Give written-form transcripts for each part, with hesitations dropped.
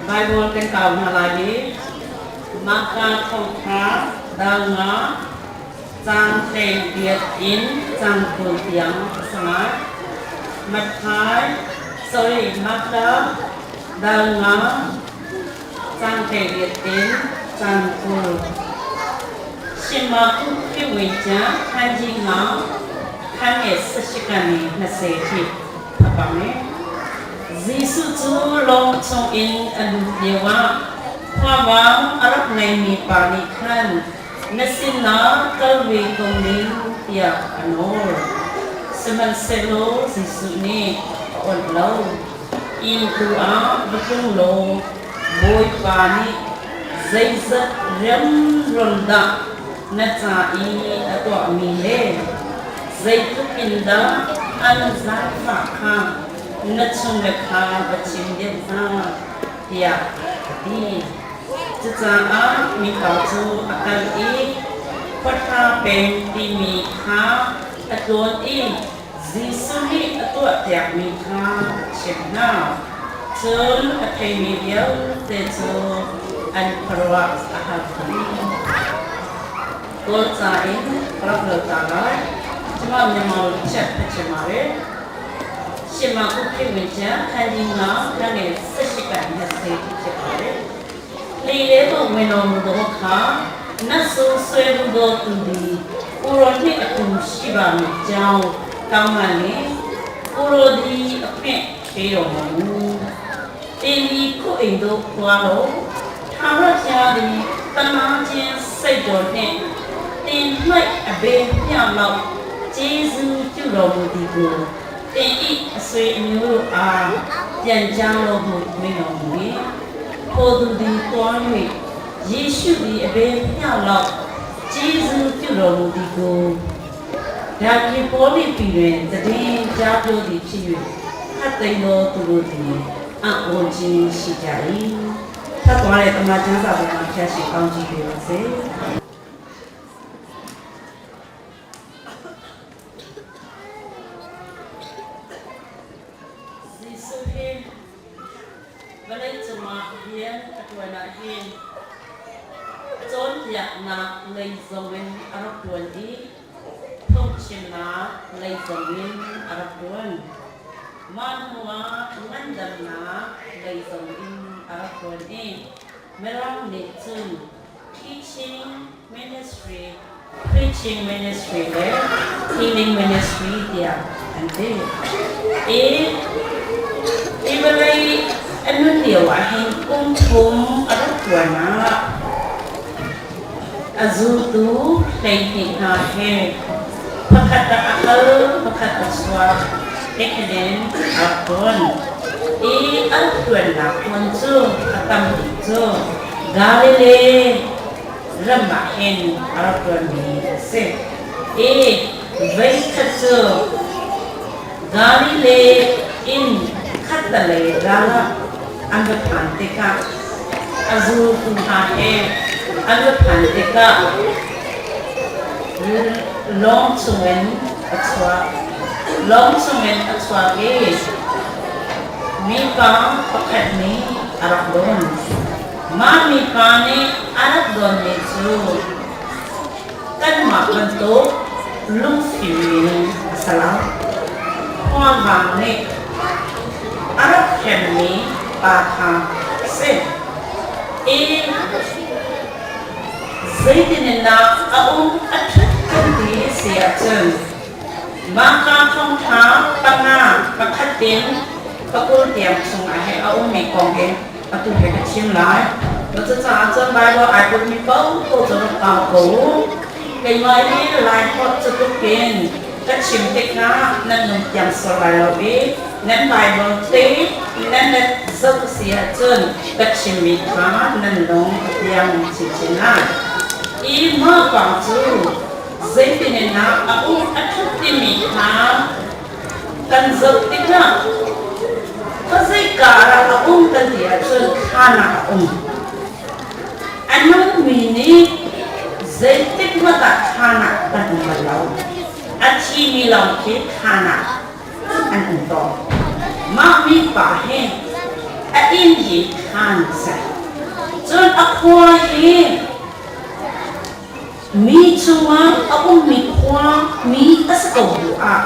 Bible kan kau hna lai i Marka thawngṭha dal nga caang 18 in caang 20 tiang a si lai. Matthai, sorry, Marka dal nga caang 18 in caang 20. ရှင်မာကုခရစ်ဝင်ကျမ်းခန်းကြီး9ခန်းငယ်18ကနေ20ထိဖတ်ပါမယ်။ Jesuh cu lawng chungin a lut lioah khuavang a rak ngeimi pa nih khan na sinah kal ve ko ning tiah a nawl. Sihmanhsehlaw Jesuh nih a awnh lo. Inn tu ah va tlung law Bawipa nih zeizat riamruam dah na ca i a tuahmi le zeitluk in dah an zaangfah kha na chungle kha va chim deuh hna, tiah a ti. Cucaah mipa cu a kal i khuahla peng timi kha a tlawn i Jesuh nih a tuahpiakmi kha a chimh hna. Cun a theimi vialte cu an khuaruah a har dih. Kawl ca in ka rak lo ta lai. Cuma Myanmar chiat ka chim ah re. Shima ku khi win cha khan ding nga ka nge sa shi kan na se ti che pare. Li le to win om do kha na su swe ru do tu di uro ni atu shiba mi chao tang ma ni uro di a phe pe ro ma mu. တင်းဒီကိုအိမ်သို့သွားလော့ထာဝရဘုရားသည်တနာခြင်းစိတ်တော်နှင့်သင်၌အဘယ်မျှလောက်ကျေးဇူးပြုတော်မူသည်ကိုသင်၏အဆွေအမျိုးတို့အားပြန်ကြားလော့ဟုမိန့်တော်မူ၏ထိုသူသည်သွား၍ယေရှုသည်အဘယ်မျှလောက်ကျေးဇူးပြုတော်မူသည်ကိုဒါကေပေါလိပြည်တွင်တည်င်းကြားပြောသည်ဖြစ်၍ခတ်သိမ်းသောသူတို့သည်အံ့ဩခြင်းရှိကြ၏ဖတ်သွားတဲ့တမန်ကျမ်းစာပေါ်မှာဖျက်ရှိကောင်းကြီးပေးပါစေ Jesuh hi vawlei cungah rian a ṭuan ahhin cawnpiaknak lei zongin a rak ṭuan i phungchimnak lei zongin a rak ṭuan. Mah hnuah ngandamnak lei zongin a rak ṭuan i Mirang nih cun teaching ministry, preaching ministry le healing ministry tiah an ti. I hi vawlei a nun lio ahhin kum thum a rak ṭuan ah a zultu 12 hna he pakhat ah a kal, pakhat a chuak tikhin a rak ṭuan. I an ṭuannak hmun cu a tam bik cu Galilee ram ah hin a rak ṭuanmi a si. I voikhat cu Galilee in khattalei ral ah an va phan tikah a zultu hna he an va phan tikah lawng chungin a chuak. Lawng chungin a chuak i mipa pakhat nih a rak don. Mah mipa nih a rak donmi cu kanmah bantuk lungfim minung a si lo. Khuavang nih a rak hremmi pa kha a si. I zeitin in dah a um a ṭhat kan ti si ahcun Mahka thawngṭha panga pakhat in pakul tiang chungah he a ummi kong hi atu he ka chim lai. Cucaah cun Baibal ai putmi paohpaoh cu rak kau ko u. Keimah hi Laiholh catluk in ka chim tikah nan lung tiang sual lai lo i nan Baibal te nan let zoh si ahcun ka chimmi kha nan lung a tiang chinchin lai. I mah pa cu zeitin in dah a um a ṭhat timi kha kan zoh tikah khuazeika ah a um kan ti ahcun thlan ah a um. A nungmi nih zeitik hmanh ah thlan ah kan um bal lo. A thimi lawng khi thlan ah an um tawn. Mah mipa hi a inn hi khaan a si. Cun a khua hi mi chungah a ummi khua mi a si ko bu ah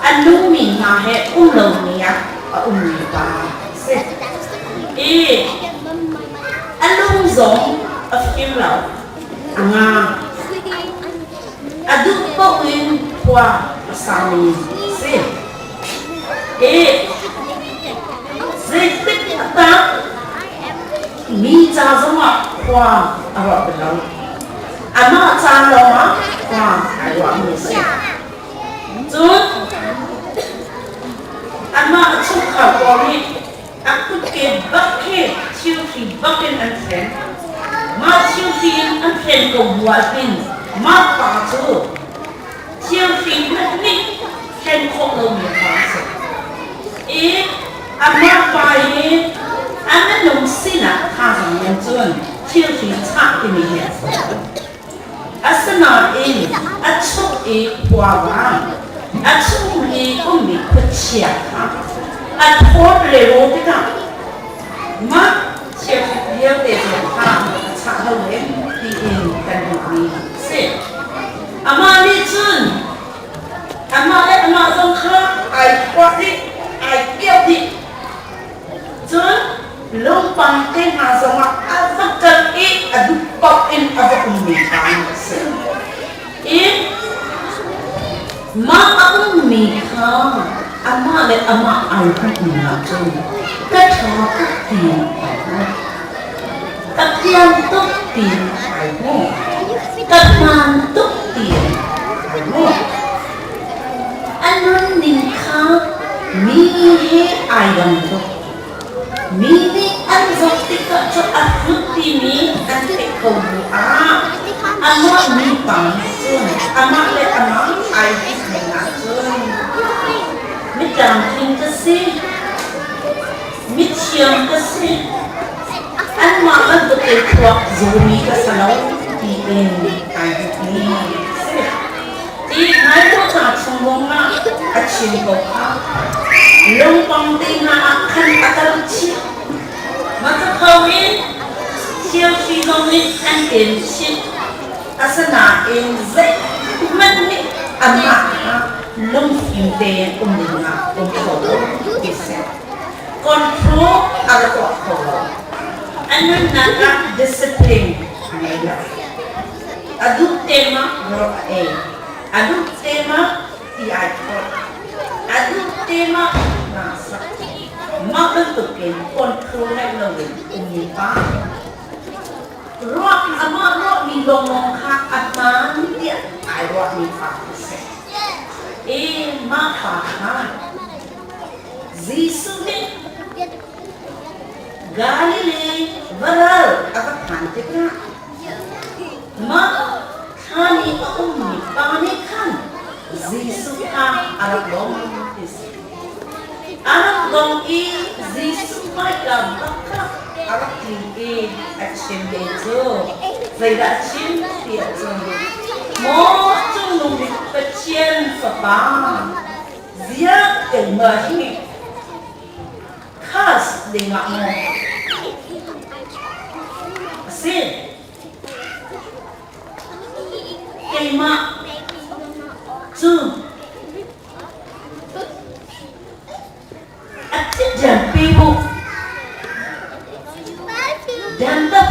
a nungmi hna he um lomi ah a ummi pa a si. I a lung zong a fim lo, a ngang. A duh paoh in khua a sami a si. I zeitik a tak mi ca zongah khua a ruah bal lo. Amah ca lawngah khua ai ruahmi a si. Cun amah chungkhar pawl nih a kutke bak khi thilhri bakin an thlen. Mah thilhri in an thlen ko bu ahhin mah pa cu thilhri hmanh nih thlen khawh lomi pa a si. I amah pa i a minung sinak thazaang in cun thilhri chah timi hi a si. Asinain a chung i khuavang, a chung i ummi khuachia kha a thawt lero tikah mah thilhri vialte zong kha a chah lo men tiin kan hmuhmi a si. Amah nih cun amah le amah zong kha ai phuah dih, ai piah dih. Cun lungpang te hna zongah a va kal i a duh paoh in a va ummi pa a si. I mah a ummi kha amah le amah ai hmuhmi ahcun ka ṭha tuk ti ai hmu. Ka thiam tuk ti ai hmu. Ka hmaan tuk ti ai hmu. A nunning kha mi he ai dang tuk. Mi nih an zoh tikah cu a hrut timi an theih ko bu ah amah mi pa nih cun amah le amah ai hmuh ning ahcun mitlamtling ka si, mithiam ka si, anmah bantuk in thluak zumi ka si lo tiin ai hmuhmi a si. Ti hmaikhawhnak chung zongah a chim ko kha. Lungpang te hna ah khan a kal chih. Macakho in thilhri zong nih an ken chih. Asinain zeihmanh nih anmah kha lungfim tein um dingah um kho lo ti si. Control a rak tuah kho lo. A nunnak ah discipline a ngei lo. A duh tema rawl a ei. A duh tema ti ai phorh. A duh tema naa sak. Mah bantukin control ngeih loin ummi pa. Ruah amah ruahmi lawnglawng kha a hmaan tiah ai ruahmi pa a si. E mah pa kha Jesuh nih Galilee varal a va phan tikah Mah thlan i a ummi pa nih khan Jesuh kha a rak bawmh ti si. A rak dong i Jesuh hmaika bak kha a rak tling i a chimmi cu zeidah a chim ti ahcun, Maw Cungnung Bik Pathian Fapa, ziah keimah hi khas dingah maw a si? Keimah cu a thitṭianpi bu dantat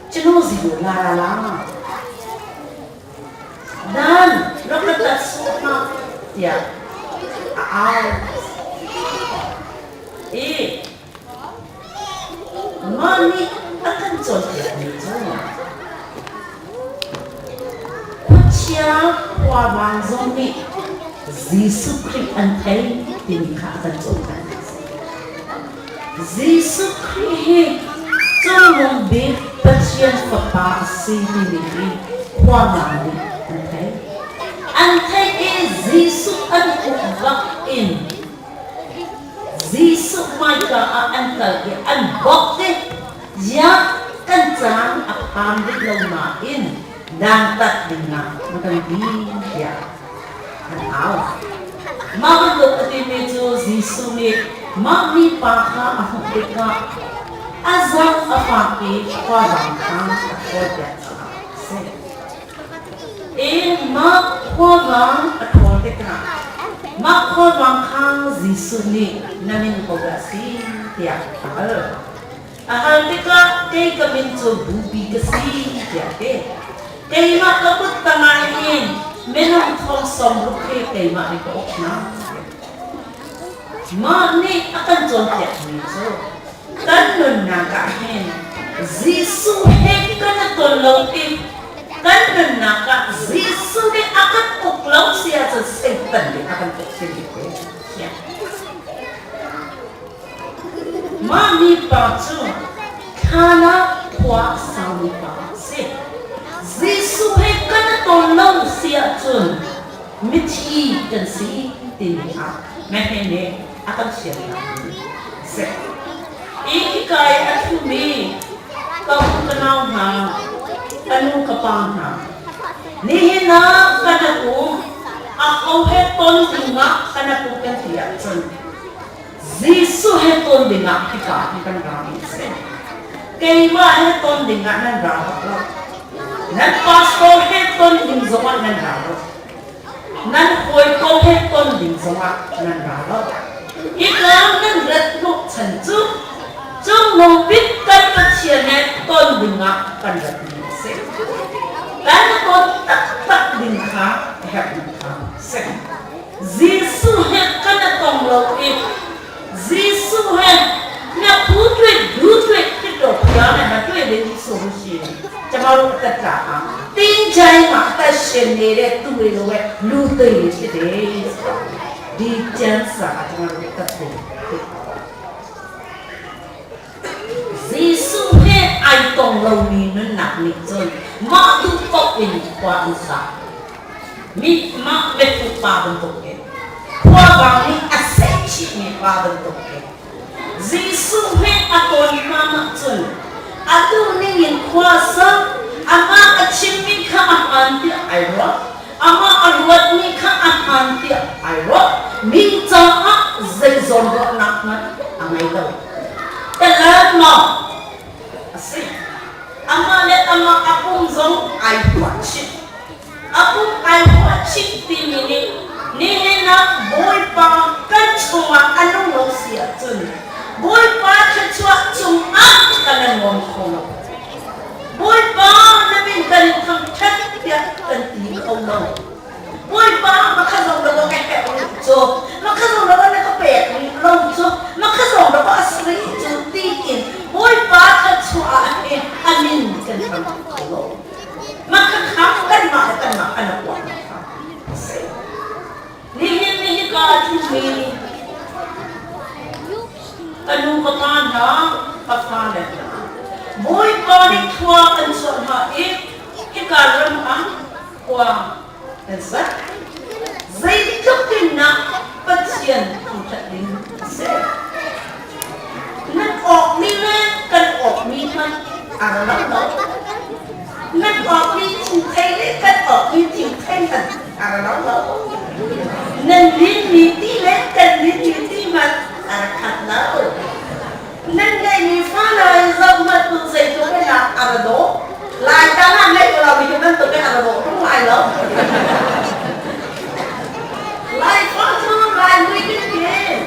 cu ziu la la Dan rak ka tat sawh hlah tiah a au. I mah nih a kan cawnpiakmi cu khuachia khuavang zong nih Jesuh Khrih an thei timi kha a kan cawnpiak. Jesuh Khrih hi cungnung bik Pathian Fapa a si timi hi khuavang nih an theih. An theih i Jesuh an uk bak in Jesuh hmaika ah an kal i an bawk i ziah kan caan a phan rih lo nain dantat dingah na kan ti tiah an au. Mah bantuk a timi cu Jesuh nih Mah mipa kha a hmuh tikah a zang a fak i khuavang kha a ṭhawlpiak caah a si. I mah khuavang a ṭhawl tikah mah khuavang kha Jesuh nih na min ko dah si tiah a hal. A hal tikah kei ka min cu Bupi ka si tiah a ti. Keimah ka kut tangah hin minung thong 60 hi keimah nih ka uk hna. Mah nih a kan cawnpiakmi cu kan nunnak ah hin Jesuh he kan i ton lo i kan nunnak ah Jesuh nih a kan uk lo si ahcun Satan nih a kan uk hrimhrim te. Mah mipa cu thlan ah khua a saumi pa a si. Jesuh he kan i ton lo si ahcun mithi kan si timi ah meheh nih a kan fiannak mi a si. I hika i a ṭhumi ka u ka nau hna, ka nu ka pa hna, nihin ah kan a um, aho he ton dingah kan a pum kan ti ahcun Jesuh he ton dingah hika hi kan ra mi a si. Keimah he ton dingah nan ra bak lo. Nan pastor he ton ding zongah nan ra lo. Nan hawikom he ton ding zongah nan ra lo. Hika nan rat hnawhchan cu Cungnung bik kan Pathian he ton dingah kan rat mi a si. Kan ton taktak ding kha a herh mi kha a si. Jesuh he kan i tong lo i Jesuh he na phu tui du tui khito phia ne na tui le ဆိုလို့ရှိရင်ကျမတို့အသက်တာဟာတင်းချိုင်းမှာအသက်ရှင်နေတဲ့သူတွေလိုပဲလူသိတွေဖြစ်တယ်ဆိုတော့ဒီကျမ်းစာကကျမတို့တက်ဖို့ဖြစ် Jesuh he ai tong lomi nunnak nih cun mah duh paoh in khua an sa. Mi mah metu pa bantuk in khuavang nih a seh chihmi pa bantuk in Jesuh he a tawn hlan ahcun atu ningin khua sa amah a chimmi kha a hmaan tiah ai ruah. Amah a ruatmi kha a hmaan tiah ai ruah. Mi caah zei zawnruahnak hmanh a ngei lo. Talan maw a si. Amah le amah a pum zong ai huah chih. A pum ai huah chih timi nih nihin ah Bawipa kan chungah a nung lo si ahcun Bawipa thluachuah cungah kan i nuam kho lo. Bawipa na min kan in thangṭhat tiah kan ti kho lo. Bawipa makha zong na ka herh rih cu, makha zong na na ka pek rih lo cu, makha zong na ka asri cu tiin Bawipa thluachuah ah hin a min kan thangṭhat kho lo. Makha kha kanmah le kanmah kan huah kha a si. Nihin ni hika a ṭhumi ka nu ka pa hna, ka fale hna, Bawipa nih khua kan chuah hna i hika ram ah khua kan sak. Zeitluk in dah Pathian thangṭhat ding a si. Nan awkmi le kan awkmi hmanh a ra lo lo. Nan awkmi thingthei le kan awkmi thingthei hmanh a ra lo lo. Nan dinmi ti le kan dinmi ti hmanh a ra khat lo. Nan ngeihmi fale zoh hmanh u zeitluk in dah a ra dawh. Laitlang ah ngeih ko lo mi hi bantuk in a ra dawh tung lai lo. Laifa cu Lai mui kan ken.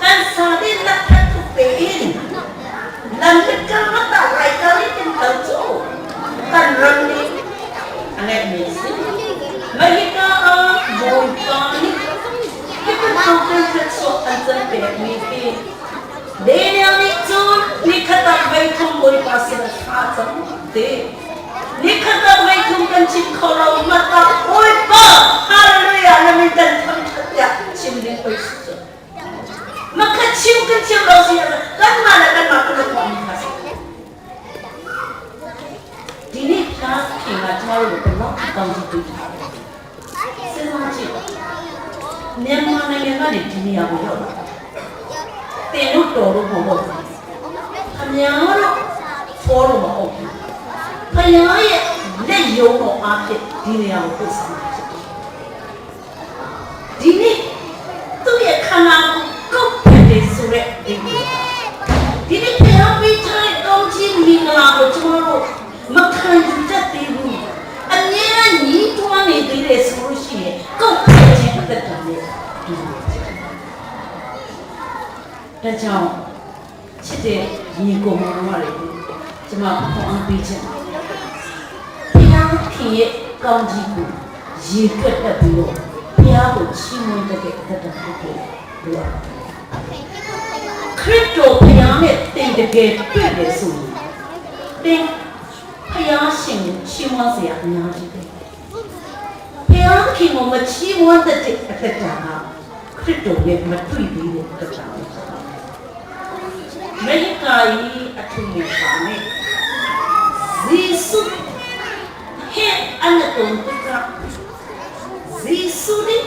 Kan sa din nak that tuk tein lam kan kal mat ah Lai kal in kan kal cu kan ram nih a ngeihmi a si. Mahika ah Bawipa nih hi bantuk kan thluachuah an can pekmi hi Daniel nih cun nikhat ah voithum Bawipa sin ah thla cam ti. Nikhat ah voithum kan chim kho lo mat ah Bawipa hallelujah na min kan thangṭhat tiah chim ding pei si cu. Makhat chim kan thiam lo si kanmah le kanmah kan tuah mi kha si. ဒီနေ့ဖျားခင်ကကျမတို့ကိုဘလောက်ကောင်းချီးပေးထားတယ်။စဉ်းစားကြည့်။မြန်မာနိုင်ငံကနေဒီနေရာကိုရောက်လာ။တင်လို့တော်လို့မဟုတ်ဘူး။ခမည်းတော်ဖောလို့မဟုတ်ဘူး။ဖယားရဲ့လက်ယုံတော်အားဖြင့်ဒီနေရာကိုပို့ဆောင်တာဖြစ်တယ်။ဒီနေ့သူ့ရဲ့ခန္ဓာကိုယ် ဒါကြောင့်ချစ်တဲ့ညီကိုမောင်နှမတွေကိုကျမခွန်အားပေးခြင်းဘုရားခင်ရဲ့ကောင်းကြီးကိုရေတွက်တတ်ပြီးတော့ဘုရားကိုချီးမွမ်းတတ်တဲ့အသက်တာဖြစ်ဖို့လိုအပ်ခရစ်တော်ဘုရားနဲ့တင်တကယ်တွေ့တယ်ဆိုရင်တင်ဘုရားရှင်ကိုချီးမွမ်းစရာအများကြီးပဲဘုရားခင်ကိုမချီးမွမ်းတဲ့အသက်တာကခရစ်တော်နဲ့မတွေ့သေးတဲ့အသက်တာပဲမေကာယီအထူးမြပါနဲ့ဇေစုဟဲအနတုန်တကဇေစုနိ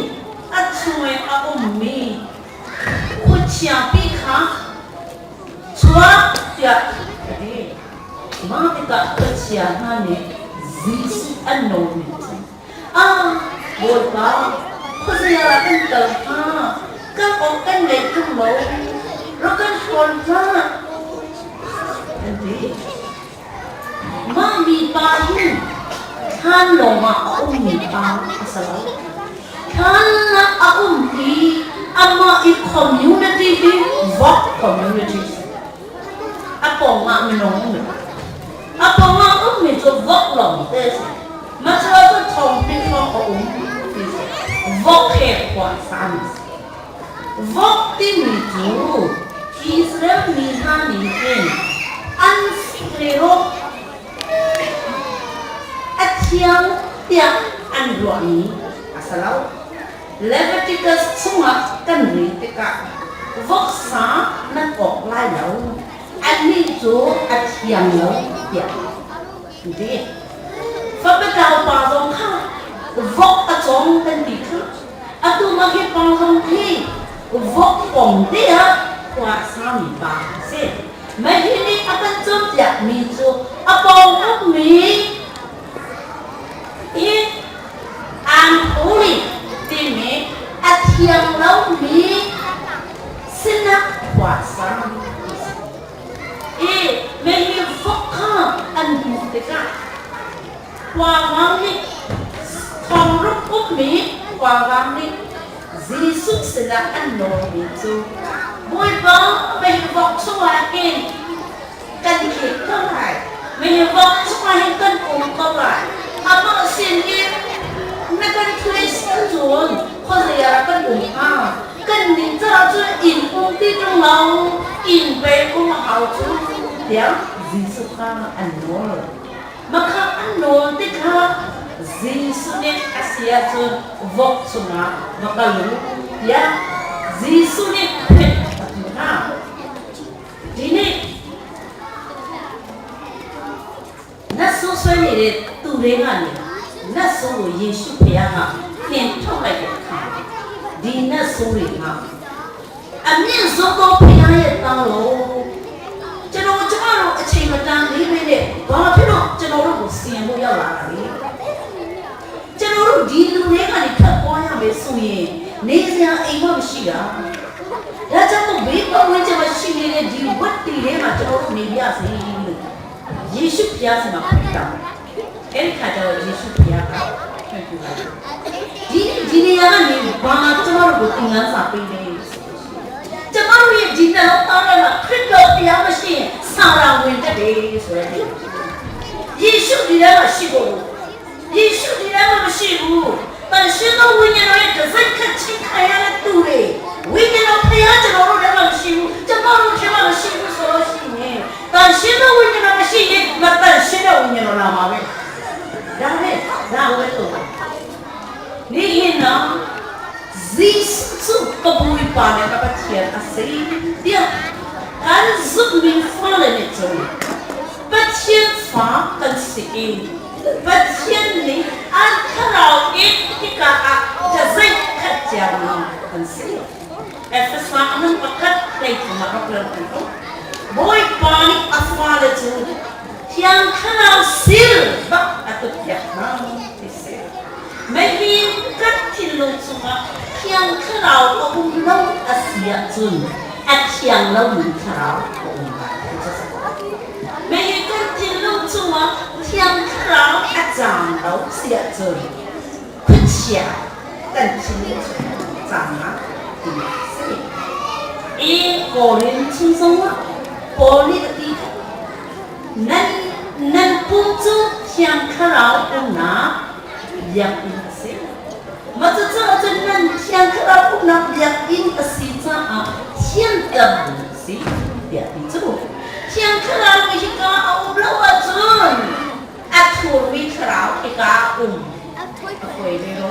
အချွေအုံမီခုချာပိခာချွာပြတဲ့မာတိကပချာနာနေဇေစုအနောမီအာဘောပါခစရတန်တဟာကအောကန်လေတုမောရကန်ဟွန်ဇာဒီမာမီပါဟင်ဟန်လောမအုံမီပါအစလောဟန်လာအုံမီအမအီ community ဟီ work community အပေါ်မှာမလုံးအပေါ်မှာအုံမီဆို work လုံးတဲ့မချလာတော့ထုံပြီးတော့အုံဒီ work ခေကွာစမ်း work တိမီကျူ Israel มีท่านี้เป็นอันสิเรโรအချီယံတျအန်ရောနီအစလော Leviticus chung ah kan ri tikah voksa nan awk lai lo annih cu a thiang lo tiah an ti. Fapatau pa zong kha vok a cawng kan ti kha atu ma khi pa zong khi vok pong te ah khua sami pa a si. Mah hi nih a kan cawnpiakmi cu a pawng ummi hi unholy timi a thiang lomi sinah khua sang i mei vok kha an hmuh tikah khuavang nih thongruk ummi khuavang nih Jesuh sinah an nawlmi cu Bawipa mei vok chungah hin kan khek ko lai mei vok chungah hin kan um ko lai amah sin in na kan place cun khuazei ah kan um hnga kan nih caah cun inn um ti ṭung lo inn pei um hau cu tiah Jesuh kha an nawl. Makha an nawl tikah Jesuh nih a si ahcun vok chungah va kal u tiah Jesuh nih phit a ti hna. Hi nih na su soi ni le tu re nga ni na su wo Yesu phe nga hnen thok lai de kha di na su ri nga အမြင့်ဆုံးသောဖခင်ရဲ့သားတော်ကျွန်တော်ကျမတို့အချိန်မတန်သေးပဲနဲ့ဘာဖြစ်လို့ကျွန်တော်တို့ကိုစီရင်ဖို့ရောက်လာတာလဲကျွန်တော်တို့ဒီလူတွေကနေထပ်သွားရမယ်ဆိုရင်နေစရာအိမ်မမရှိတာဒါကြောင့်ဘေးပတ်ဝန်းကျင်မှာရှိနေတဲ့ဒီဝတ်တီထဲမှာကျွန်တော်တို့နေပြစေလို့ယေရှုဖျားစမှာဖွင့်တာအဲ့ဒီခါကျတော့ယေရှုဖျားကဖွင့်ပြလိုက်ဒီဒီနေရာကနေဘာကျမတို့ကိုသင်ခန်းစာပေးတယ်ကျမတို့ရဲ့ဒီနှလုံးသားထဲမှာခရစ်တော်တရားမရှိရင်ဆာရာဝင်တတ်တယ်ဆိုတဲ့ယေရှုဒီထဲမှာရှိဖို့ယေရှုဒီထဲမှာမရှိဘူးတန်ရှင်းသောဝိညာဉ်တော်ရဲ့တစိုက်ခတ်ချင်းခံရတဲ့သူတွေဝိညာဉ်တော်ဖျားကျွန်တော်တို့ထဲမှာမရှိဘူးကျမတို့ထဲမှာမရှိဘူးဆိုလို့ရှိရင်တန်ရှင်းသောဝိညာဉ်တော်မရှိရင်မတန်ရှင်းတဲ့ဝိညာဉ်တော်လာမှာပဲဒါပဲဒါဝဲတော့နေရင်နော်ဇီစုကပူပါနေကပချီအစီဒီကန်ဇုမင်ဖာလေနေချုံပချင်ဖာကန်စီပချင်နီအန်ခရောအစ်တိကာအတဇိခတ်ကြမကန်စီအဖစာအမန်ပကတ်တေမကပလန်ကိုဘိုင်ပါနီအဖာလေချူ thiang thlarau sil bak atut yak na ti se mehin kan thinlung chungah thiang thlarau a um lo a si ahcun a thiang lomi thlarau a um lai mehin kan thinlung chungah thiang thlarau a caang lo si ahcun khuachia kan thinlung chungah caang ah ti a si i Korin chung zongah Paul nih a ti kha, Nan, nan pum cu Thiang Thlarau umnak biakinn a si. Mah cucu ahcun nan Thiang Thlarau umnak biakinn a si caah thianter ding a si tiah ti cu. Thiang Thlarau hi hika a um lo ahcun a thurmi thlarau hika a um. A fawi ve lo.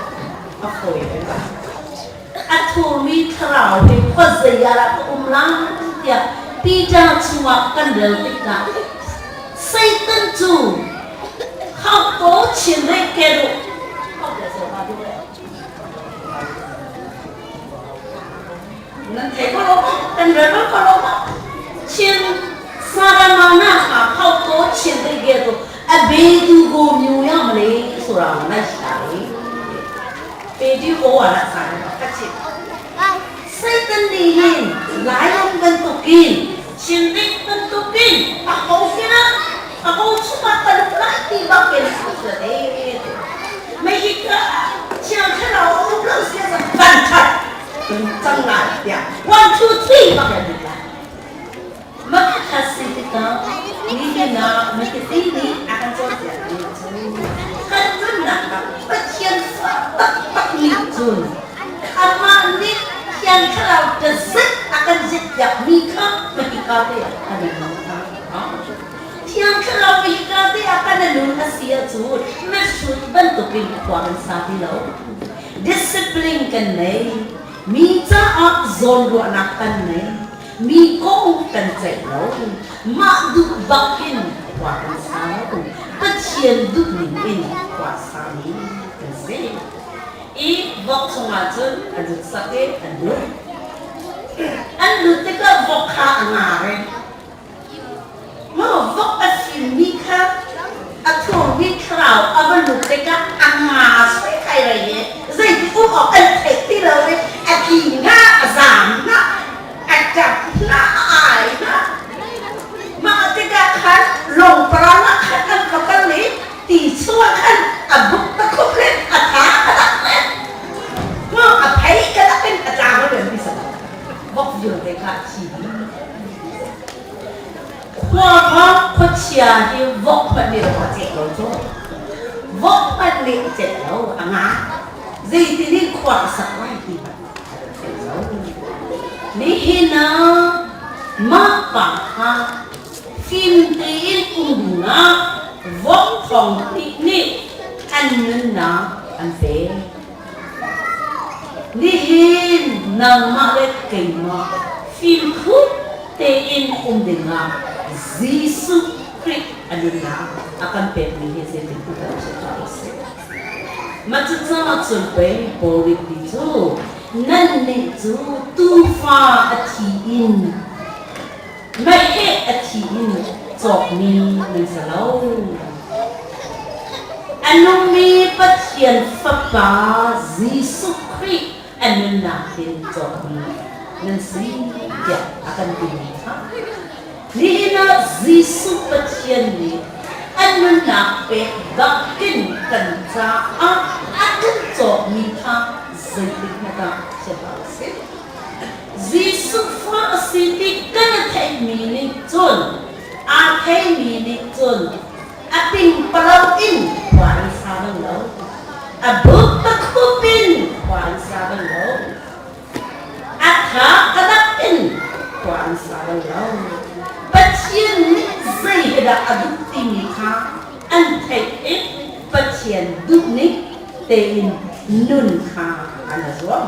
A fawi ve lo. A thurmi thlarau hi khuazei ah dah ka um lai tiah Peter chungah kan rel tikah Satan cu haukaw chin reh ke duh nan thei ko lo kan rel bal ko lo chin saramana kha haukaw chin reh ke duh a be tu go myu ya male surang nai shai Video ah ka chim. Satan nih hin lion bantukin chimding bantukin a ho sinah a ho chungah ka lut lai ti bakin a hlat e. Mei hi ka thiang thlarau a um lo sia van that cang lai tiah 1 2 3 bak in lut lai. Makhat si tikah nihin ah mipi nih a kan cawnpiakmi cu kan nunnak ah Pathian fa taktak nih cun amah nih Thiang Thlarau ṭazet a kan zikpiakmi kha hika te ah kan i nun a hau. Thiang Thlarau hika te ah kan i nun a si ahcun mihrut bantukin khua kan sa ti lo. Discipline kan nei. Mi caah zawnruahnak kan nei. Mi kong kan ceih lo. Mah duh bak in khua kan sa lo. Pathian duhning in khua sami kan si. I vok chungah cun a lut sak i an lut. An lut tikah vok kha a ngar i maw vok a fimmi kha a thurmi thlarau a va lut tikah a nga soi thai rei i zeiti um awk an theih ti lo i a tli hna, a zaam hna, a ṭap hna, a ai hna. Mah tikah khan lawngparang ah khan an va kal i ti chungah khan a buk ta khup le a tha ka dak le a phei ka dak in a tlang a rian ti vok vialte kha a thi dih. Khua kha khuachia hi vok hmanh nih a ceh lo cu. Vok hmanh nih a celh lo, a nga. Zeitin in khua a sak lai ti hmanh a thei lo. Nihin ah mah pa kha fim tein um dingah vok thong hnih nih an nunnak an pek. Nihin nangmah le keimah fimkhur tein um dingah Jesuh Khrih a nunnak a kan pekmi hi zeitin kan chiah a si. Mah cucaah cun pei Paul nih ti cu nannih cu tuufa a thi in meheh a thi in cawkmi nan si lo. A nungmi Pathian Fapa Jesuh Khrih a nunnak in cawkmi nan si tiah a kan timi kha nihin ah Jesuh Pathian nih a nunnak pek bakin kan caah a kan cawkmi kha zeitik hmanh ah thiam a si. Jesuh fa a si ti kan theihmi nih cun aa theimi nih cun a pingpalo in khua an sa bal lo. A buk takhup in khua an sa bal lo. A tha a dak in khua an sa bal lo. Pathian nih zei he dah a duh timi kha an theih i Pathian duhning tein nun kha an i zuam.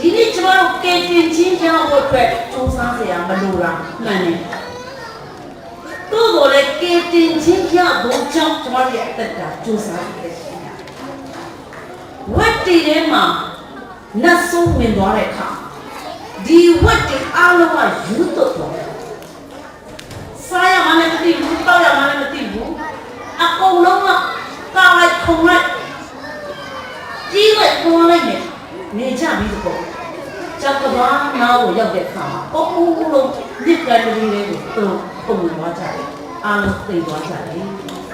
ဒီနေ့ကျမတို့ကယ်တင်ခြင်းရဖို့အတွက်စူးစမ်းစရာမလိုတာမှန်တယ်။သို့တော်လည်းကယ်တင်ခြင်းရဖို့ကြောင့်ကျမတို့ရဲ့အသက်တာစူးစမ်းရရှိတာ။ဝက်တီထဲမှာနတ်ဆိုးဝင်သွားတဲ့အခါဒီဝက်တီအားလုံးကယူသွတ်သွားတယ်။စားရမှလည်းမသိဘူးတောက်ရမှလည်းမသိဘူး။အကုန်လုံးကကာလိုက်ခုံလိုက်ကြီးလိုက်ပေါ်လိုက်နေနေကြပြီပေါ့။ကြောက်ကဘာနာကိုရောက်တဲ့အခါမှာအကုန်လုံးမြစ်ကမ်းလေးတွေကိုသူပုံသွားကြတယ်။အားလုံးသိသွားကြတယ်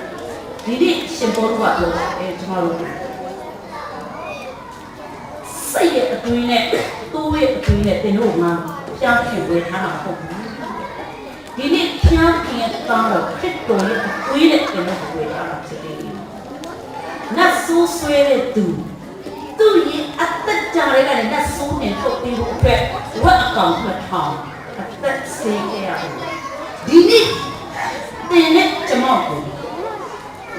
။ဒီနေ့ရှင်ဘောတို့ကပြောတယ်ကျမတို့စိတ်ရဲ့အတွင်းနဲ့တိုးရဲ့အတွင်းနဲ့တင်တို့ငါ ဘုရားခင်ဝေထားတာမဟုတ်ဘူး။ဒီနေ့ဘုရားခင်ရဲ့သားတော်ခရစ်တော်ရဲ့အသွေးနဲ့သင်တို့ဝေထားတာဖြစ်တယ်။နတ်ဆိုးဆွဲတဲ့သူသူ့ရဲ့အသက်တာတွေကနေနတ်ဆိုးနဲ့ထုတ်ပြီးဖို့အတွက်ဝက်အကောင်နှစ်ထောင်အသက်ဆေးခဲ့ရတယ်။ဒီနေ့သင်နဲ့ကျွန်မကို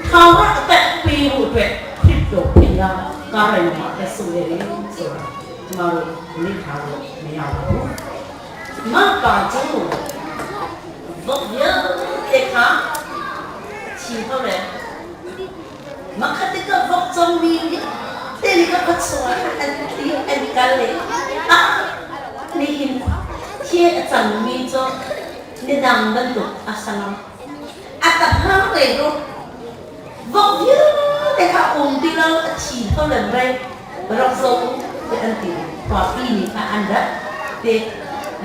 ထာဝရအသက်ပေးဖို့အတွက်ခရစ်တော်ဖခင်ကားရမှာအသက်ဆိုရတယ်ဆိုတာကျမတို့မိထားလို့မရဘူး။မပါကျိုးဘုရားတဲ့ခါချီဟုတ်တယ် Makatika vok chong mi teli ka khatsuwa an ti an kal le a ni hin thie a cang mi cu nidang bantuk a sang a ta hang le ro vok vialte kha um ti lo a thi kho len rei rak zo te an ti kwa pi ni kha an rat te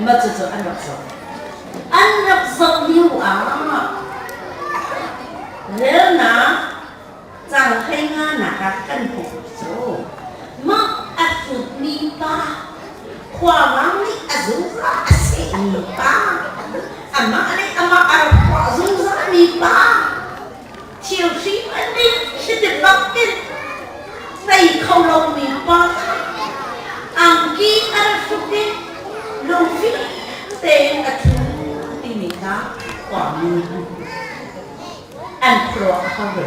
ma cu cu an rak zo an rak zo liu a Relnak cang 15 nak ah kan hmuh cu mah a hrutmi pa khuavang nih a zungzal a sehmi pa amah nih amah a rak tuah zungzalmi pa thil hri hmanh nih hiti bak in tei kho lomi pa kha angki a rak hruk i lungfim tein a ṭhu timi kha khuami an khuaruah a har ve.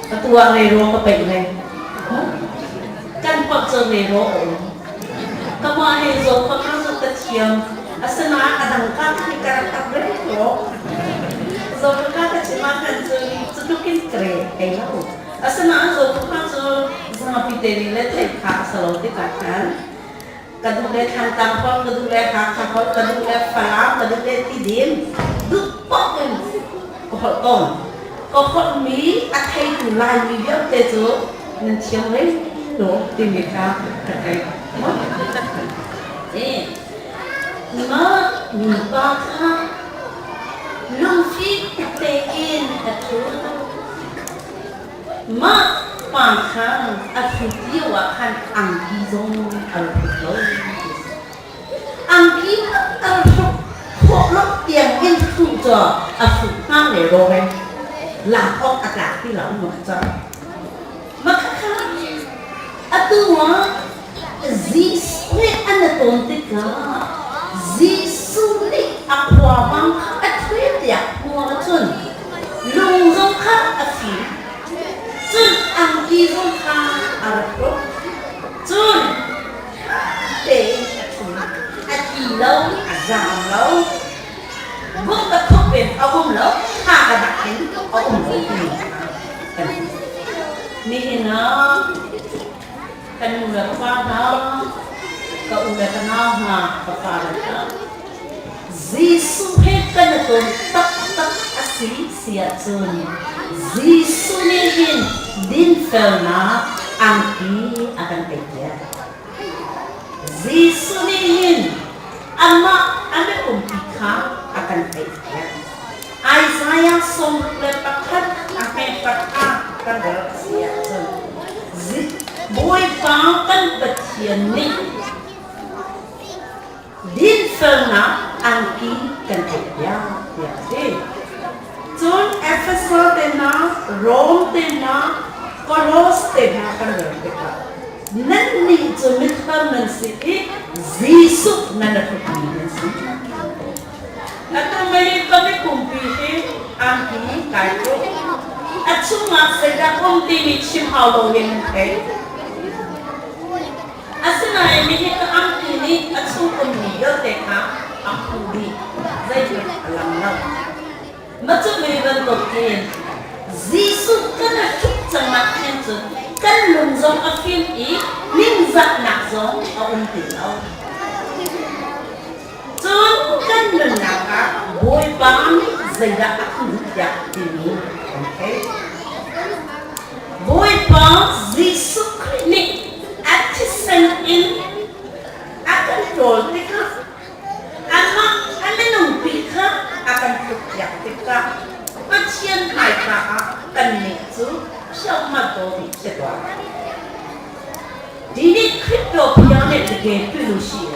Atu ah reiraw ka peih ve. Kan pak cu reiraw a um. Ka mah he zaw ka kha cu ka thiam. Asinain a dang ka khi ka rak tak reiraw. Zaw ka ka ka chim ah khan cun cu tluk in ka re thei lo. Asinain zaw ka kha cu zapi te nih le theih kha a si lo tikah khan ka duh le Thlantlang holh, ka duh le Hakha holh, ka duh le Falam, ka duh le Tidim, duh paoh in ka holh tawn. Ka holhmi a theitu Laimi vialte cu nan thiam reng lo timi kha ka theih. Mah mipa kha lungfim tein a ṭhu. Mah pa kha a hrut lio ah khan angki zong a rak hrut lo ti a si. Angki a rak hruk khawh lo tiang in hruh cu a hrut hnga le rawk in lak awk a tlak ti lo maw cang. Mah khakha atu ah Jesuh nih an a tawn tikah Jesuh nih a khuavang kha a ṭhuai tiah hmuh ahcun lung zong kha a fim, cun angki zong kha a rak hruk. Cun ṭha tein a ṭhu, a tli lo, a zaam lo, buk a thup in a um lo, tha a dak in a um lo timi kha kan hmuh. Nihin ah Ka nu le ka pa hna, ka u le ka nau hna, ka fale hna, Jesuh he kan i ton taktak a si si ahcun Jesuh nih hin dinfelnak angki a kan pekpiak. Jesuh nih hin amah a umpi kha a kan theihpiak. Isaiah 61 a hmepat ah kan rel a si ahcun Bawipa kan Pathian nih dinfelnak angki kan theihpiak tiah a ti. Cun Efesa te hna, Rom te hna, Kolos te hna kan rel tikah nannih cu mithar nan si i Jesuh nan a hrukmi nan si. Atu mei ka miphunpi hi angki kai hruk. A chungah zeidah um timi chim hau lo in nan theih. Asinain nihin ka angki nih a chung ummi vialte kha a khuh dih. Zeihmanh a lang lo. Mah cu mi bantukin Jesuh kan i hruk cang ah khin cun kan lung zong a fim i ningzahnak zong a um ti lo. Cun kan nunnak ah Bawipa nih zeidah a kan duh tiah timi kan theih. Bawipa Jesuh Khrih nih a thisen in a kan ṭawl tikah amah a minungpi kha a kan tlukpiak tikah Pathian hmaika ah kannih cu phiahmataw si tuah. Di nih Khrih Phiang nih tike pilu si.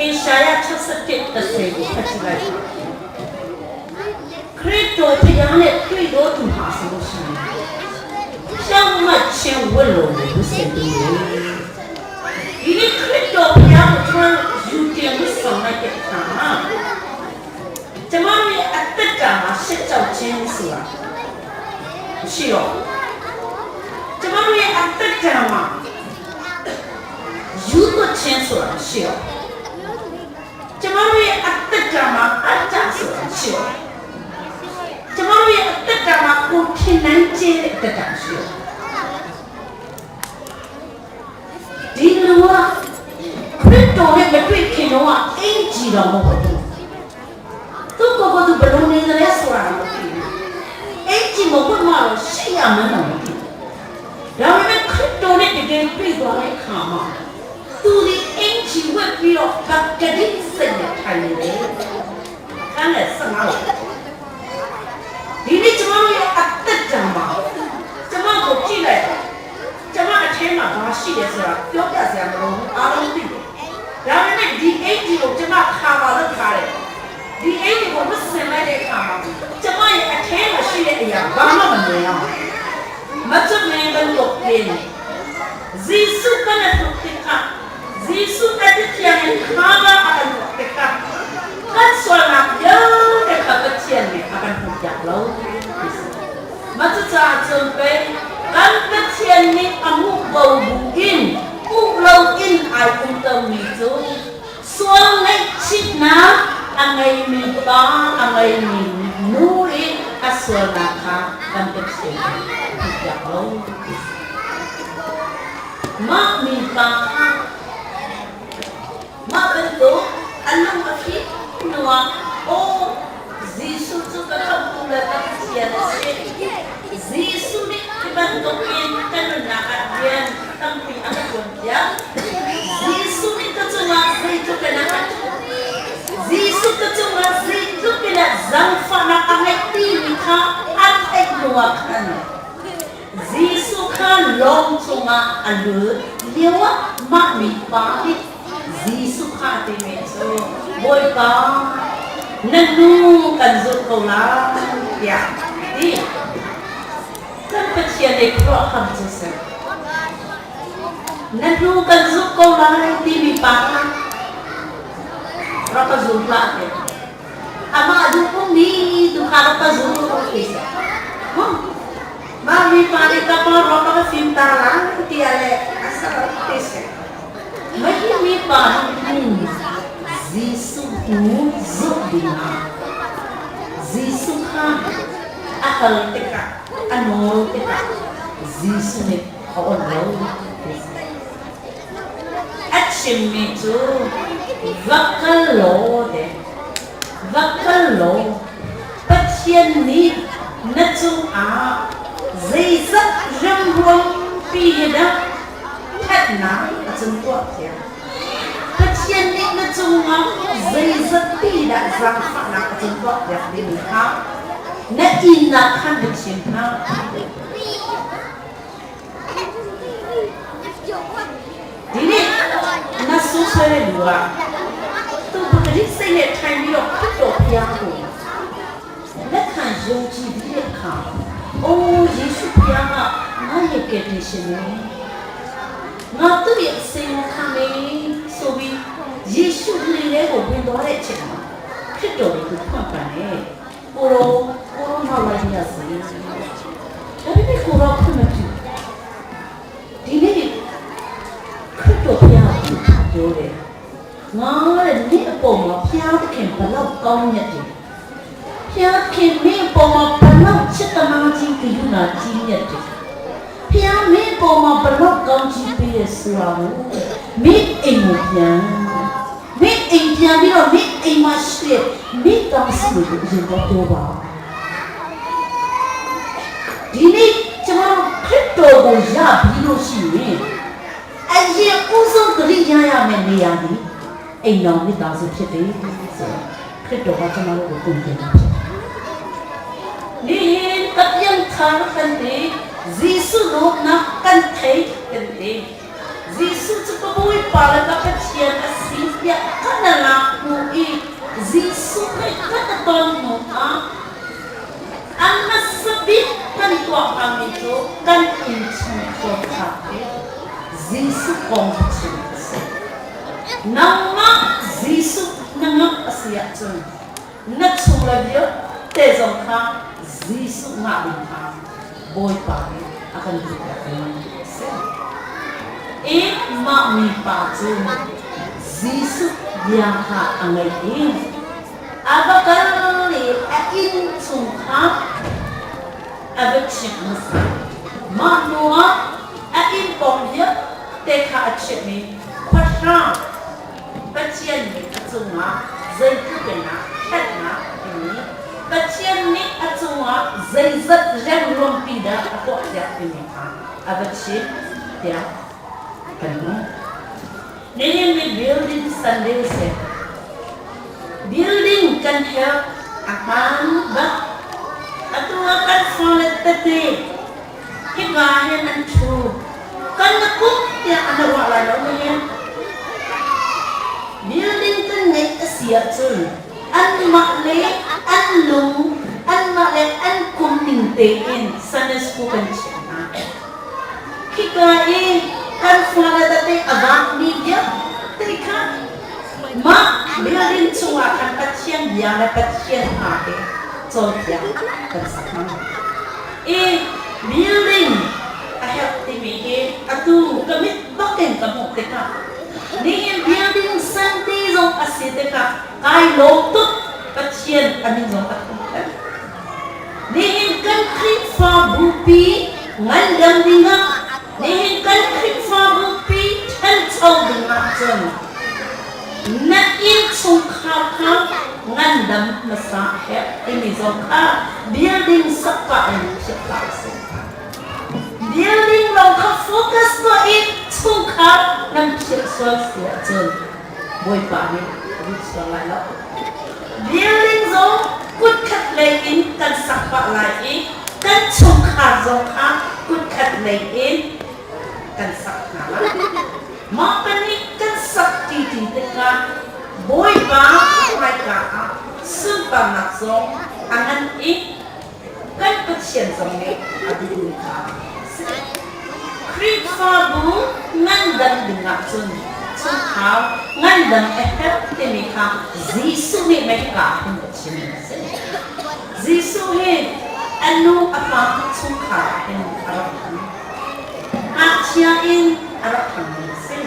Isaiah 61 10 ကိုဖတ်ကြည့်လိုက်ပါခရစ်တော်ဖခင်နဲ့တွေ့တော်သူဟာဆိုလို့ရှိရင်ရှောင်းမချင်းဝတ်လို့ဝတ်စင်တယ်ဒီနေ့ခရစ်တော်ဖခင်ကိုကျွန်တော်ယူတင်ဝတ်ဆောင်လိုက်တဲ့အခါမှာကျမတို့ရဲ့အသက်တာမှာရှစ်ကြောက်ခြင်းဆိုတာမရှိတော့ကျမတို့ရဲ့အသက်တာမှာယူသွခြင်းဆိုတာမရှိတော့ကျမတို့ရဲ့အသက်တာမှာအတ္တဆိုတာမရှိတော့ကျမတို့ရဲ့အသက်တာမှာကိုထင်နှန်းကျတဲ့အသက်တာမရှိတော့ဒီလူကခရစ်တော်နဲ့မတွေ့ခင်တော့အင်ကြီးတော်မဟုတ်ဘူးသူကိုယ်ကိုယ်သူဘယ်လိုနေတယ်လဲဆိုတာမသိဘူးအင်ကြီးမဟုတ်မှတော့ရှိရမှန်းတော့မသိဘူးဒါပေမဲ့ခရစ်တော်နဲ့တကယ်တွေ့သွားတဲ့အခါမှာသူဒီအင်ကြီးဝတ်ပြီးတော့ပကတိစိတ်နဲ့ထိုင်နေတယ်ခန်းနဲ့15လောက်ဒီနေ့ကျမတို့ရဲ့အသက်တံမှာကျမကိုကြည့်လိုက်ကျမအထင်းမှာဘာရှိတယ်ဆိုတာပြောပြစရာမလိုဘူးအားလုံးသိတယ်ဒါပေမဲ့ဒီအင်ကြီးကိုကျမခါပါလို့ခါတယ်ဒီအင်ကြီးကိုမဆင်လိုက်တဲ့အခါမှာကျမရဲ့အထင်းမှာရှိတဲ့အရာဘာမှမမြင်အောင်မချမင်းဘလို့ပြင်း Zisu kana tuktika Zisu aditya khaba akan tuktika kan suala yo de khabachian ne akan hujak lo ma chu cha chun pe kan pathian ni amu bo bu in u lo in ai um tam mi chu sual ngai chit na angai mi pa angai mi nu i asual na kha kan pathian hujak lo mah mi pa kha mah bantuk an lung a fim hnuah aw Jesuh cu ka khamhtu le ka Pathian a si. Jesuh nih hi bantukin ka nunnak ah rian tampi a ka ṭuanpiak. Jesuh nih ka cungah zeitluk in a ka Jesuh ka cungah zeitluk in a zaangfahnak a ngeih timi kha a theih hnuah khan Jesuh kha lawng chungah a lut lioah mah mipa nih Jesuh kha a timi cu Bawipa, na nu kan zulh ko lai tiah a ti. Kan Pathian i khuaruahhar cu a si. Na hnu kan zulh ko lai timi pa kha rak ka zul hlah ti. Amah duh mi tu kha rak ka zul ti si. Mah mipa nih ka pa rawk a ka fim ta lai tiah le a ser ti si. Mah hi mipa hi Jesuh hnu zulh dingah Jesuh kha a hal tikah a nawl tikah Jesuh nih a onh lo ti si. A chimmi cu va kal law te va kal law Pathian nih na cungah zeizat remruampi hi dah ṭhatnak a cung tuah thiam. Pathian nih na cungah zeizat ti dah zaangfahnak a cung tuah piak ding kha na innak khan na chim hna. Dili na su soi lua tu pakali sei le thai mi ro khut to piang ko လက်ခံယုံကြည်ပြီးတဲ့အခါအိုးယေရှုဖခင်ကငါရဲ့ကယ်တင်ရှင်ပဲငါသူ့ရဲ့အစင်ကိုခံမယ်ဆိုပြီးယေရှုနှင့်လေးကိုဝင်သွားတဲ့အချိန်မှာခရစ်တော်ကိုဖွင့်ပန်တယ်ကိုရောကိုရောနောက်လိုက်ရစေဒါပေမဲ့ကိုရောခွင့်မပြုဒီနေ့ခရစ်တော်ဖခင်ကပြောတယ်ငါတဲ့နေ့အပေါ်မှာဖျားသခင်ဘလောက်ကောင်းမြတ်တယ်ဖျားခင်မင်းပေါ်မှာဘလောက်ချစ်တနာကြီးကယူနာကြီးမြတ်တယ်ဖျားမင်းပေါ်မှာဘလောက်ကောင်းကြီးပေးရဆိုတာကိုမင်းအိမ်ကိုပြန်မင်းအိမ်ပြန်ပြီးတော့မင်းအိမ်မှာရှိတဲ့မိသားစုကိုအရင်တော့ပြောပါဒီနေ့ကျွန်တော်ခရစ်တော်ကိုရပြီးလို့ရှိရင်အရင်ဦးဆုံးတတိယရမယ့်နေရာဒီအိမ်တော်မိသားစုဖြစ်တယ်ဆိုတော့ခရစ်တော်ကကျွန်တော်တို့ကိုတုံ့ပြန်တာဖြစ်တယ်။Nihin kapiangthar kan ti Jesuh dawtnak kan thei kan ti Jesuh cu ka Bawipa le ka Pathian a si tiah kan tuah hngami cu kan innchungkhar kha hi Jesuh kong hi chim a si. Nangmah Jesuh na ngamh a si ahcun na chung le vialte zong kha Jesuh ngah ding kha Bawipa nih a kan duhpiakmi a si. I mah mipa cu Jesuh bia kha a ngaih i a va kal i a innchung kha a va chimh hmasa. Mah hnuah a inn kong vialte kha a chimh i khuahra Pathian nih a cungah zeitluk in ah ṭhatnak timi Pathian nih a cungah zeizat rengruangpi dah a tuahpiak timi kha a va chimh tiah kan hmuh. Nihin ni building Sunday si. Building kan herh a hmaan bak. Atu ah kan fale tete hika hin an ṭhu. Kan na kum tiah an ruah lai lo nihin. Building kan ngeih a si ahcun anmah le an lung, anmah le an kum ning tein Sunday school kan chiah hna. Khika i kan fale tete a vaakmi vialte kha mah building chungah khan Pathian bia le Pathian hna he cawnpiak kan sak hna. I building a herh timi hi atu ka mit bakin ka hmuh tikah nihin building sante zong a si tikah kai lawm tuk. Pathian a min zong a thangṭhat. Nihin kan Khrihfabupi ngandam dingah, nihin kan Khrihfabupi ṭhancho dingah cun na innchungkhar kha ngandam hmasa a herh timi zong kha building sak pah in philh hlah usih. Building lawng kha focus tuah i chungkhar nan philh sual si ahcun Bawipa nih a duh sual lai lo. Building zong kutkhat lei in kan sak pah lai i kan chungkhar zong kha kutkhat lei in kan sak hna lai. Mah pahnih kan sak ṭi tikah Bawipa hmaika ah sunparnak zong a ngan i kan Pathian zong nih a duhmi kha a si. Khrihfabu ngandam ding ahcun chungkhar ngandam a herh timi kha Jesuh nih meika hin a chim a si. Jesuh hi a nu a pa chungkhar ah hin a rak thang. Ngakchia in a rak thangmi a si.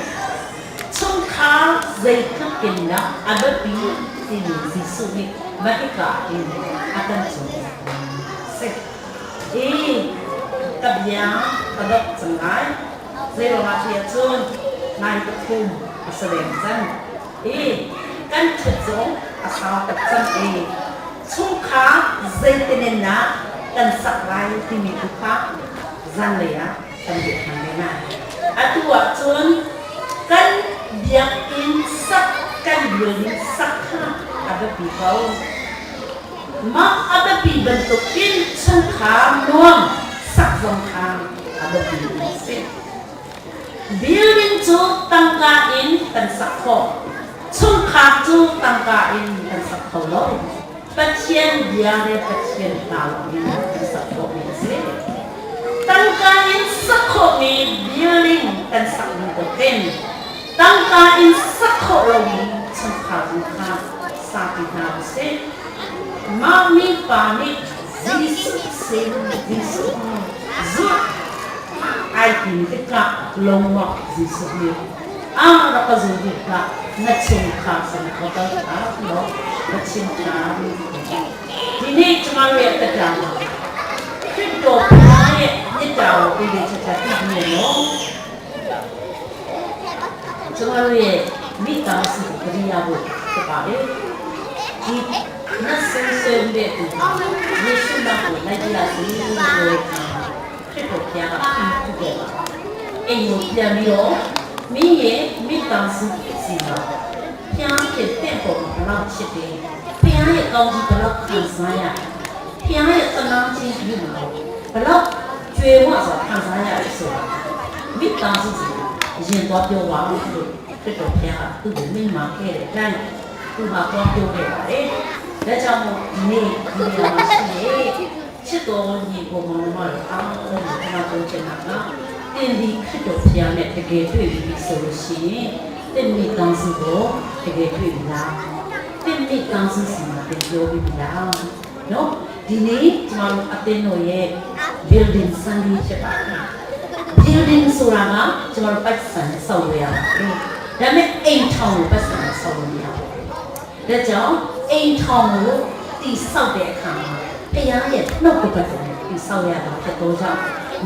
Chungkhar zeitluk in dah a biapi timi Jesuh nih mahika in a kan cawnpiakmi a si. I ka bia ka dongh cang lai. Zeiruangah ti ahcun nai pathum a si leng cang. I kan ṭhut zong a sau tuk cang i chungkhar zeitin in dah kan sak lai timi tu kha zanlei ah kan biak hna men ah. Atu ahcun kan biakinn sak kan building sak kha a biapi ko. Mah a biapi bantuk in chungkhar nuam sak zong kha a biapi a si. Building cu tangka in kan sak khawh. Chungkhar cu tangka in kan sak kho lo. Pathian bia le Pathian hna in kan sak khawhmi a si. Tangka in sak khawhmi building kan sak bantukin tangka in sak khawh lomi chungkhar zong kha sa ti hna u sih. Mah mipa nih Jesuh sin Jesuh zulh ai tim tikah lawngmawk Jesuh nih a rak ka zul bik hlah na chungkhar sin ka kal ṭhan law ka chim ṭhan. ဒီနေ့ကျမတို့ရဲ့တက်တာမှာခရစ်တော်ဘုရားရဲ့မေတ္တာကိုတည်တည်ချာချာသိပြီးရနော်ကျမတို့ရဲ့မိသားစုကိုတတိယဖို့ဖြစ်ပါတယ်ဒီနတ်ဆိုးဆွဲတဲ့သူဟာယေရှုနောက်ကိုလိုက်ကြစီလို့ပြောတဲ့အခါခရစ်တော်ဘုရားကပြုခဲ့ပါအိမ်ကိုပြန်ပြီးတော့မိရဲ့မိသားစုစီမှာဘုရားဖြစ်တဲ့ပုံမှာဘလောက်ချစ်တယ်ဘုရားရဲ့ကောင်းကြီးဘလောက်ခံစားရဘုရားရဲ့သနာခြင်းပြုမှာဘလောက်ကျွေဝစွာခံစားရတယ်ဆိုတာမိသားစုစီအရင်သွားပြောပါလို့ခရစ်တော်ဘုရားကသူ့ကိုမိန့်မှာခဲ့တဲ့အတိုင်းသူဟာသွားပြောခဲ့ပါတယ်။ဒါကြောင့်မို့ဒီနေ့ဒီနေရာမှာရှိနေ ချစ်တော်ညီကိုမောင်မတွေအားလုံးကိုကျွန်မပြောချင်တာကတင်ဒီခရစ်တော်ဖျားနဲ့တကယ်တွေ့ပြီဆိုလို့ရှိရင်တင်မိတောင်းစုကိုတကယ်တွေ့ပြီလားတင်မိတောင်းစုစီမှာတင်ပြောပြီလားနော်ဒီနေ့ကျွန်တော်တို့အသင်းတော်ရဲ့ building Sunday ဖြစ်ပါတယ် building ဆိုတာကကျွန်တော်တို့ပတ်စံဆောက်လို့ရပါတယ်ဒါပေမဲ့အိမ်ထောင်ကိုပတ်စံဆောက်လို့မရဘူးဒါကြောင့်အိမ်ထောင်ကိုတိဆောက်တဲ့အခါမှာတရားရဲ့နှုတ်ကပတ်တော်ကိုတိဆောက်ရတာဖြစ်သောကြောင့်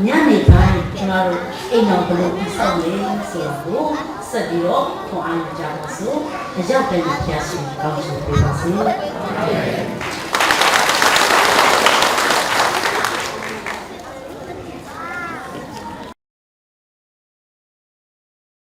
ညနေပိုင်းကျွန်တော်တို့အိမ်တော်ဘယ်လိုတိဆောက်လဲဆိုတာကိုဆက်ပြီးတော့ခွန်အားယူကြပါစို့အရောက်တည်းမှာဖျားရှင်ကောင်းချီးပေးပါစေ။